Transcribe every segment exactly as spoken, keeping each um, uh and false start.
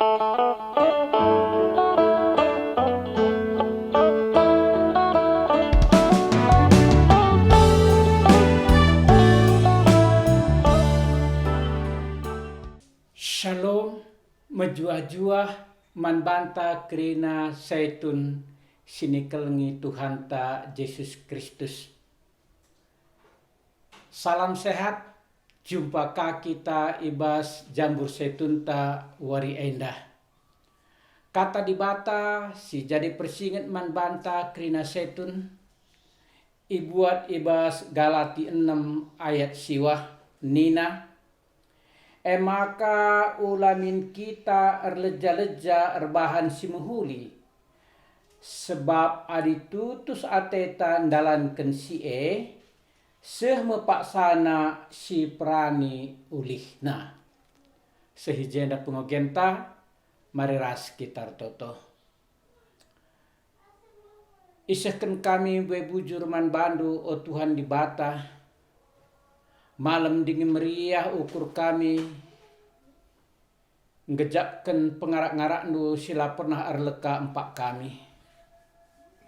Shalom, mejuah-juah man banta kerina Saitun si nikelengi Tuhanta Jesus Kristus. Salam sehat, jumpa ka kita i bas Jambur Saitunta wari enda. Kata Dibata si jadi persinget man banta kerina Saitun, ibuat i bas Galati enem ayat siwah, nina, "E maka ula min kita erleja-leja erbahan si mehuli, sebab adi tutus ateta ndalanken si e, seh me paksana si perani ulihna." Seh i jenda pengogenta, mari ras kita ertoto. Isehken kami mbue bujur man baNdu, o Tuhan Dibata. Malem dingen meriah ukur kami nggejakken pengarak-ngarakNdu si la pernah erleka empak kami.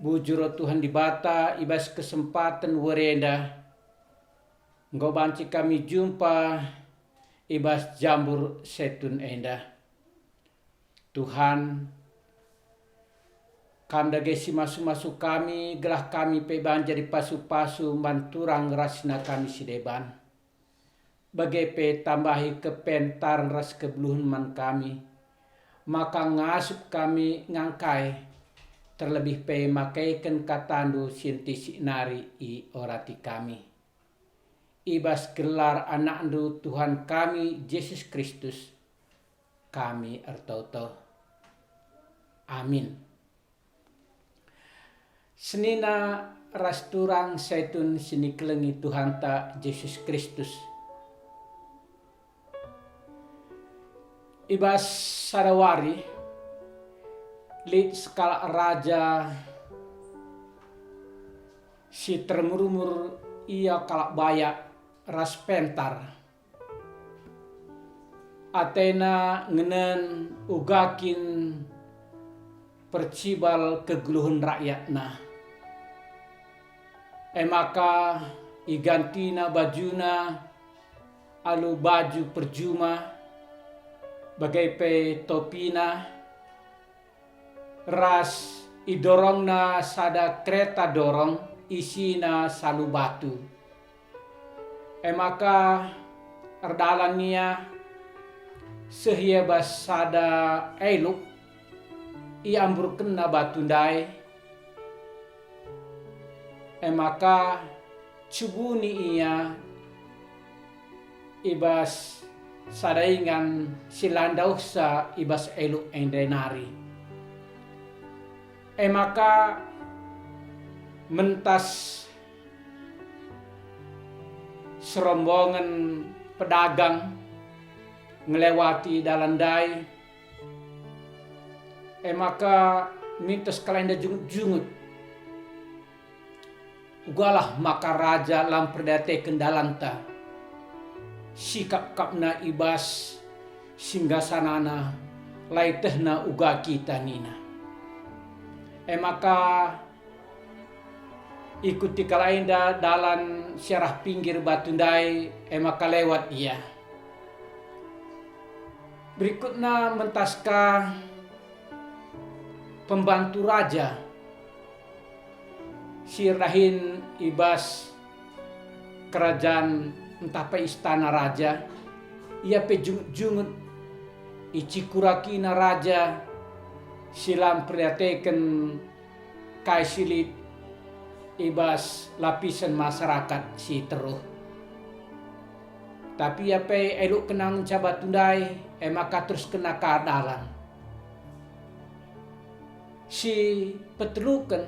Bujur, o Tuhan Dibata, i bas kesempaten wari enda, enggo banci kami jumpa i bas Jambur Saitun enda. Tuhan, Kam dage si masu-masu kami, gelah kami pe banci jadi pasu-pasu man turang ras senina kami si deban. Bage pe tambahi kepentaren ras kegeluhen man kami, maka ngasup kami ngangkai, terlebih pe makeken kataNdu si entisik nari i orati kami. I bas gelar AnakNdu Tuhan kami, Jesus Kristus, kami ertoto. Amin. Senina ras turang Saitun si nikelengi Tuhanta Jesus Kristus. I bas sada wari, lit sekalak raja si termurmur ia kalak bayak ras pentar. Atena ngenen uga kin percibal kegeluhen rakyatna. E maka igantina bajuna alu baju perjuma, bage pe topina, ras idorongna sada kereta dorong isina salu batu. E maka erdalan ia seh ia bas sada eluk, iamburkenna batu ndai. E maka cubuni ia i bas sada ingan si la ndauhsa i bas eluk enda nari. E maka mentas serombongen pedagang ngelewati dalan ndai, e maka minter kalak enda jungut-jungut. Ugalah maka raja la mperdiateken dalanta, sikap-kapna i bas singgasanana la ietehna uga kita nina. E maka ikuti kalak enda dalan si arah pinggir batu ndai, e maka lewat ia. Berikutna mentas ka pembantu raja si erdahin i bas kerajan ntah pe istana raja, ia pe jungut-jungut icikurakina raja si la mperdiateken kai si lit i bas lapisen masarakat si teruh. Tapi ia pe elukkenna ngenca batu ndai, e maka teruskenna ka dalan. Si peteluken,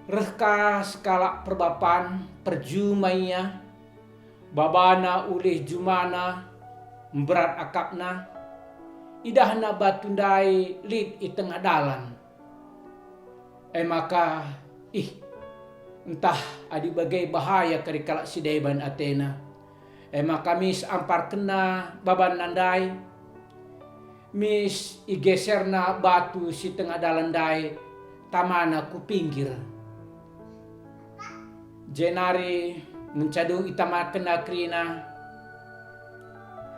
reh ka sekalak perbapan, perjuma ia, babana ulih jumana, mberat akapna, idahna batu ndai lit i tengah dalan. E maka, ih, ntah adi bage bahaya kari kalak si deban atena. E maka mis amparkenna babanna ndai, Mis igeserna batu si tengah dalan ndai tamana ku pinggir. Jenari ngenca dung itamakenna kerina,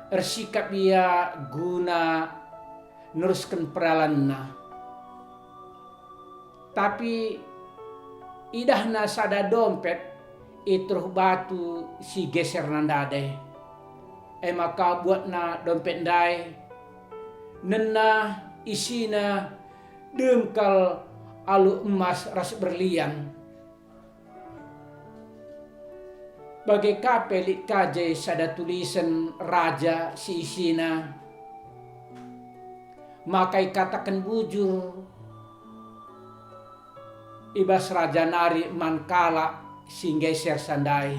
ersikap ia guna nerusken perdalanenna. Tapi idahna sada dompet i teruh batu si geserna ndai. E maka buatna dompet ndai, nena isina dem kal alu emas ras berlian. Bage ka pe lit ka je sada tulisen raja si isina, maka ikataken bujur i bas raja nari man kalak si nggesersa ndai.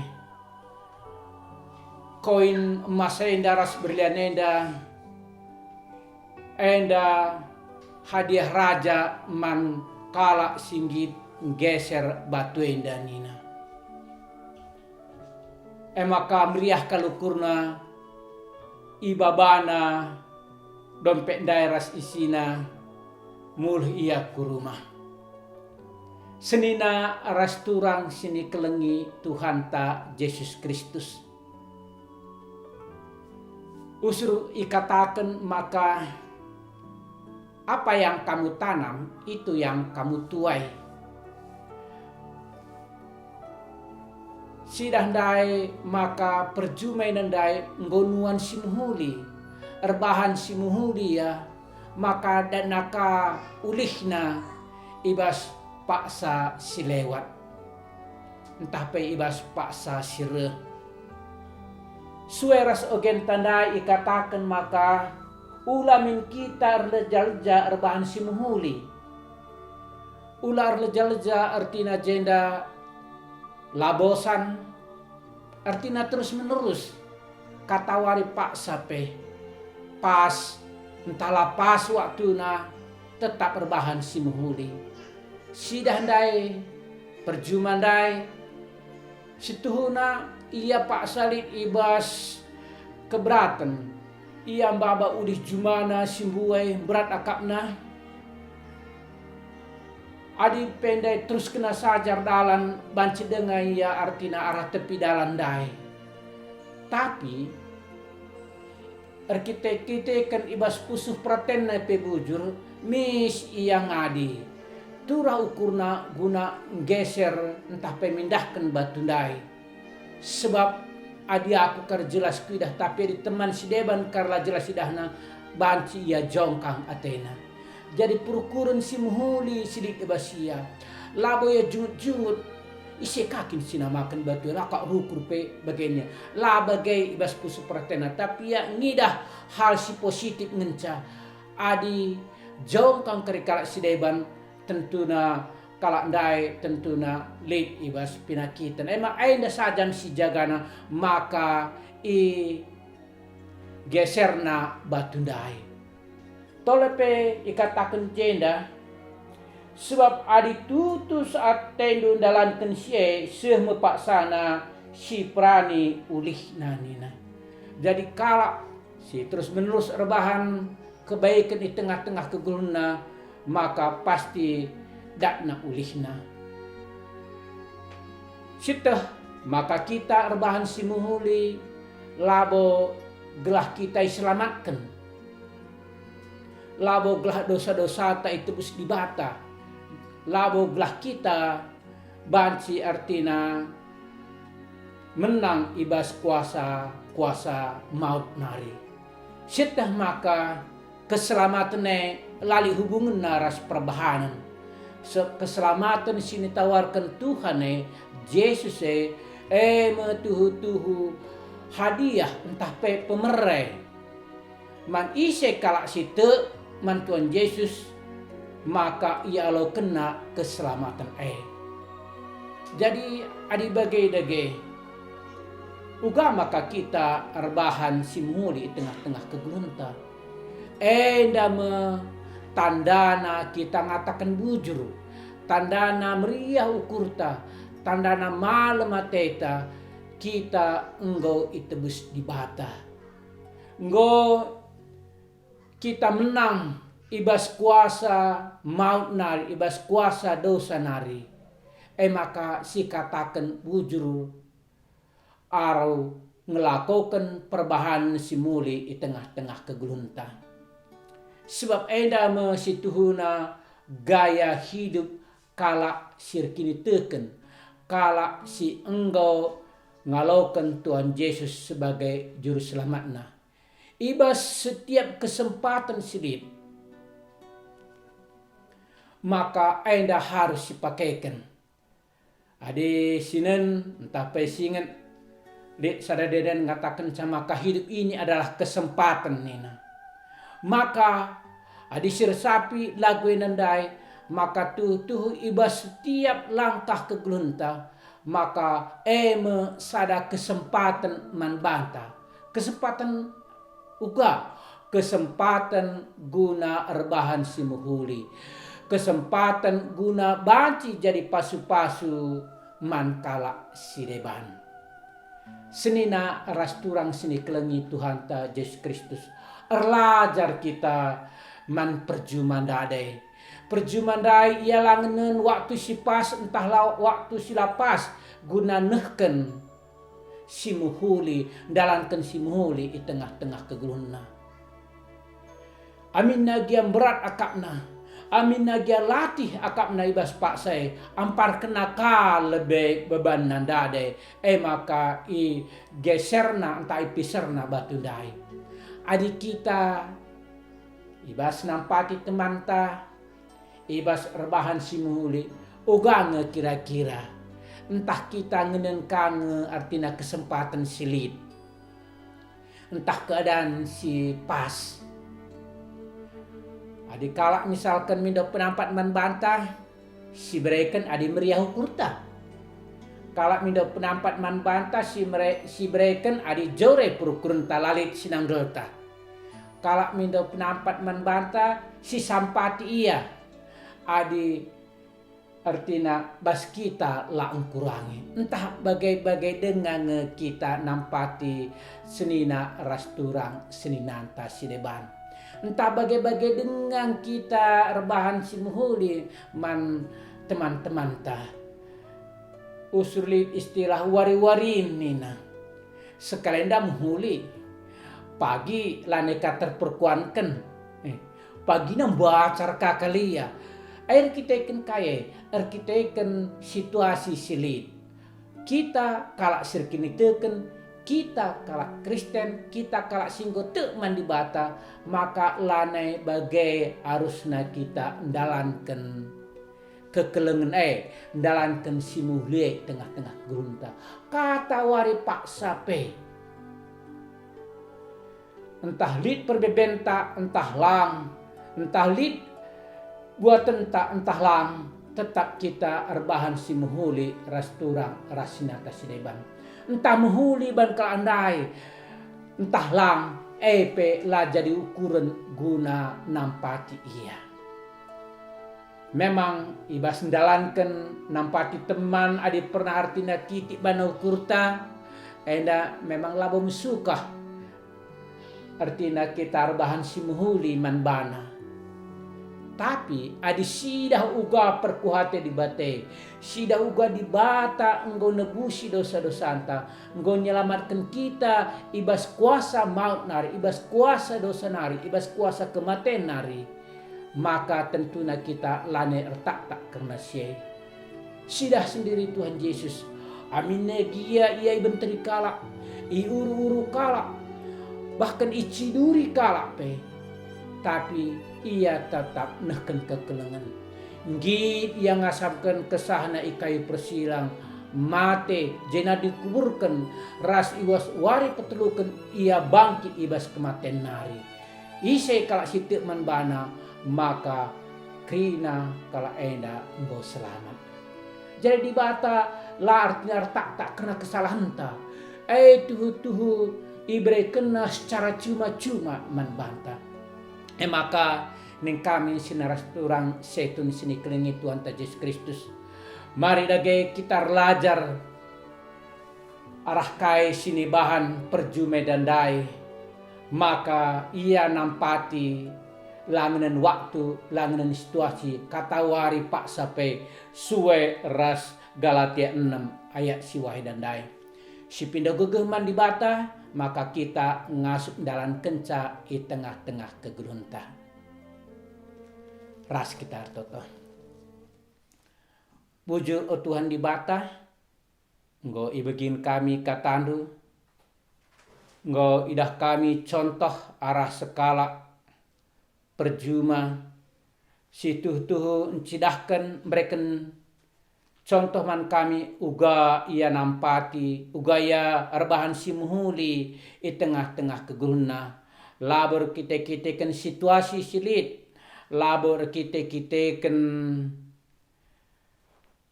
Koin emas enda ras berlian enda, enda hadiah raja man kalak si nggit nggeser batu enda, nina. E maka meriah kal ukurna, ibabana dompet ndai ras isina, mulih ia ku rumah. Senina ras turang si nikelengi Tuhanta Jesus Kristus. Usur ikataken maka, "Apa yang kamu tanam, itu yang kamu tuai." Sidah ndai maka perjuma enda ndai enggo nuan si mehuli, erbahan si mehuli ia, maka datna ka ulihna i bas paksa si lewat, ntah pe i bas paksa si reh. Sue ras ogenta ndai ikataken maka, "Ula min kita erleja-leja erbahan si mehuli." Ula erleja-leja ertina jenda la bosan, ertina terus-menerus, katawari paksa pe, pas ntah la pas waktuna, tetap erbahan si mehuli. Sidah ndai, perjuma ndai, si tuhuna ia paksa lit i bas keberaten, ia maba ulih jumana si mbuai mberat akapna. Adi pe ndai teruskenna saja erdalan banci denga ia artina arah tepi dalan ndai. Tapi erkite-kiteken i bas pusuh peratenna pe bujur, mis ia ngadi, turah ukurna guna nggeser ntah pe mindahken batu ndai. Sebab adi aku kar jelas kuidah, tapi adi teman si deban kar la jelas idahna, banci ia jongkang atena. Jadi perukuren si mehuli si lit i bas ia. Labo ia jungut-jungut, ise ka kin si namaken batu e, la kap rukur pe bagena. La bage i bas pusuh peratenna, tapi ia ngidah hal si positif ngenca. Adi jongkang kari kalak si deban, tentuna kalak ndai tentuna lit i bas penakiten. Ema enda saja me si jagana maka igeserna batu ndai. Tole pe ikataken jenda, "Sebab adi tutus atendu ndalanken si e, seh me paksana si perani ulihna," nina. Jadi kalak si terus-menerus erbahan kebaiken i tengah-tengah kegeluhenna, maka pasti datna ulihna. Sieteh maka kita erbahan si mehuli, labo gelah kita iselamatken, labo gelah dosa-dosata itebus Dibata, labo gelah kita banci ertina menang i bas kuasa-kuasa maut nari. Sieteh maka keselamaten e la lit hubungenna ras perbahanen. Se-, keselamaten si nitawarken Tuhan e, Jesus e, e me tuhu-tuhu hadiah ntah pe pemere. Man ise kalak si tek man Tuhan Jesus, maka ialokenna keselamaten e. Jadi, adi bage dage, uga maka kita erbahan si mehuli i tengah-tengah kegeluhenta. Enda me tandana kita ngataken bujur, tandana meriah ukurta, tandana malem ateta, kita enggo itebus Dibata. Enggo kita menang i bas kuasa maut nari, i bas kuasa dosa nari, e maka sikataken bujur alu ngelakoken perbahanen si muli i tengah-tengah kegeluhenta. Sebab enda me situhuna gaya hidup kalak si erkiniteken, kalak si enggo ngaloken Tuhan Jesus sebagai Juru Selamatna. I bas setiap kesempaten si lit, maka enda harus sipakeken. Adi sinen ntah pe singet, lit sada deden ngatakenca maka hidup ini adalah kesempaten nina. Maka adi siresapi lagu enda ndai, maka tuhu-tuhu i bas setiap langkah kegeluhenta, maka e me sada kesempaten man banta. Kesempaten uga, kesempaten guna erbahan si mehuli, kesempaten guna banci jadi pasu-pasu man kalak si deban. Senina ras turang si nikelengi Tuhanta Jesus Kristus, erlajar kita man perjuma ndai. Perjuma ndai ia la ngenen waktu si pas ntah la waktu si la pas guna nehken si mehuli, ndalanken si mehuli i tengah-tengah kegeluhenna. Aminna gia mberat akapna, aminna gia latih akapna i bas paksa e, amparkenna ka lebe bebanna ndai, e maka igeserna ntah ipiserna batu ndai. Adi kita i bas nampati temanta, i bas erbahan si mehuli, uga nge kira-kira. Ntah kita ngenen ka nge ertina kesempaten si lit, ntah keadaan si pas. Adi kalak misalken mindo penampat man banta, sibereken adi meriah ukurta. Kalak mindo penampat man banta, si mere-, sibereken adi jore perukurenta, la lit si nanggelta. Kalak mindo penampat man banta, sisampati ia adi ertina bas kita la engkurangi. Ntah bage-bage denga nge kita nampati senina ras turang seninanta si deban. Ntah bage-bage denga kita erbahan si mehuli man teman-temanta. Usur lit istilah wari-warin nina. Sekalenda mehuli. Pagi lanai ka terperkuanken. Eh, pagina mbacar ka kalia. Ai erkiteken kai e? Erkiteken situasi si lit. Kita kalak si erkiniteken, kita kalak Kristen, kita kalak si enggo tek man Dibata, maka lanai bage arusna kita ndalanken kekelengen e, ndalanken si mehuli e tengah-tengah kegeluhenta. Katawari paksa pe. Ntah lit perbebenta, ntah lang, ntah lit buatenta, ntah lang, tetap kita erbahan si mehuli ras turang ras seninanta si deban. Ntah mehuli ban kalak ndai, ntah lang, e pe la jadi ukuren guna nampati ia. Memang i bas ndalanken nampati teman adi pernah ertina kitik bana ukurta, enda memang labo mesukah ertina kita erbahan si mehuli man bana. Tapi adi sidah uga perkuhate Dibata, sidah uga Dibata enggo nebusi dosa-dosanta, enggo nyelamatken kita i bas kuasa maut nari, i bas kuasa dosa nari, i bas kuasa kematen nari, maka tentuna kita lanai ertaktak kerna si e. Sidah sendiri Tuhan Jesus, aminna gia ia ibenteri kalak, iuru-uru kalak, bahkan iciduri kalak pe, tapi ia tetap nehken kekelengen. Nggit ia ngasapken kesahna i kayu persilang, mate, jenari dikuburken, ras i bas wari peteluken ia bangkit i bas kematen nari. Ise kalak si tek man bana, maka kerina kalak enda enggo selamat. Jadi Dibata la ertina ertaktak kerna kesalahenta, e tuhu-tuhu iberekenNa secara cuma-cuma man banta. E maka, nina kami senina ras turang setun si nikelengi Tuhanta Jesus Kristus, mari dage kita erlajar arah kai si nibahan perjuma enda ndai, Maka ia nampati langenen waktu, langenen situasi, katawari paksa pe sue ras Galatia enem ayat si wahida ndai. Sipindo gegeh man Dibata, maka kita ngasup ndalankenca i tengah-tengah kegeluhenta. Ras kita ertoto. Bujur, o Tuhan Dibata, enggo ibegin kami kataNdu, enggo idah kami contoh arah sekalak perjuma si tuhu-tuhu ncidahken, mereken contoh man kami, uga ia nampati, uga ia erbahan si mehuli i tengah-tengah kegeluhenna, labo erkite-kiteken situasi si lit, labo erkite-kiteken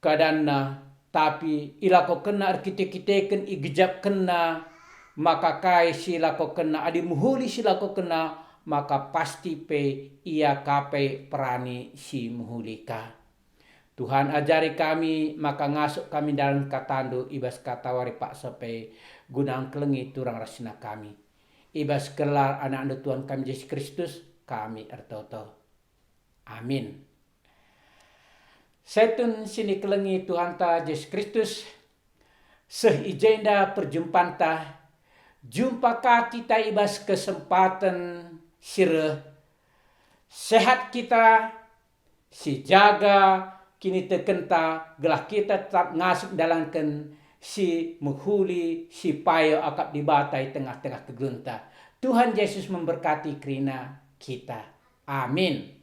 keadanna, tapi ilakokenna erkite-kiteken, igejapkenna maka kai si ilakokenna, adi mehuli si ilakokenna, maka pasti pe ia ka pe perani si mehuli ka. Tuhan, ajari kami maka ngasup kami ndalan kataNdu i bas katawari paksa pe, guna ngkelengi turang ras senina kami. I bas gelar AnakNdu Tuhan kami Jesus Kristus, kami ertoto. Amin. Setun si nikelengi Tuhanta Jesus Kristus, seh i jenda perjumpanta, jumpa ka kita i bas kesempaten si reh. Sehat kita, sijaga kinitekenta, gelah kita tetap ngasup ndalanken si mehuli, si payo akap Dibata i tengah-tengah kegeluhenta. Tuhan Jesus memberkati kerina kita. Amin.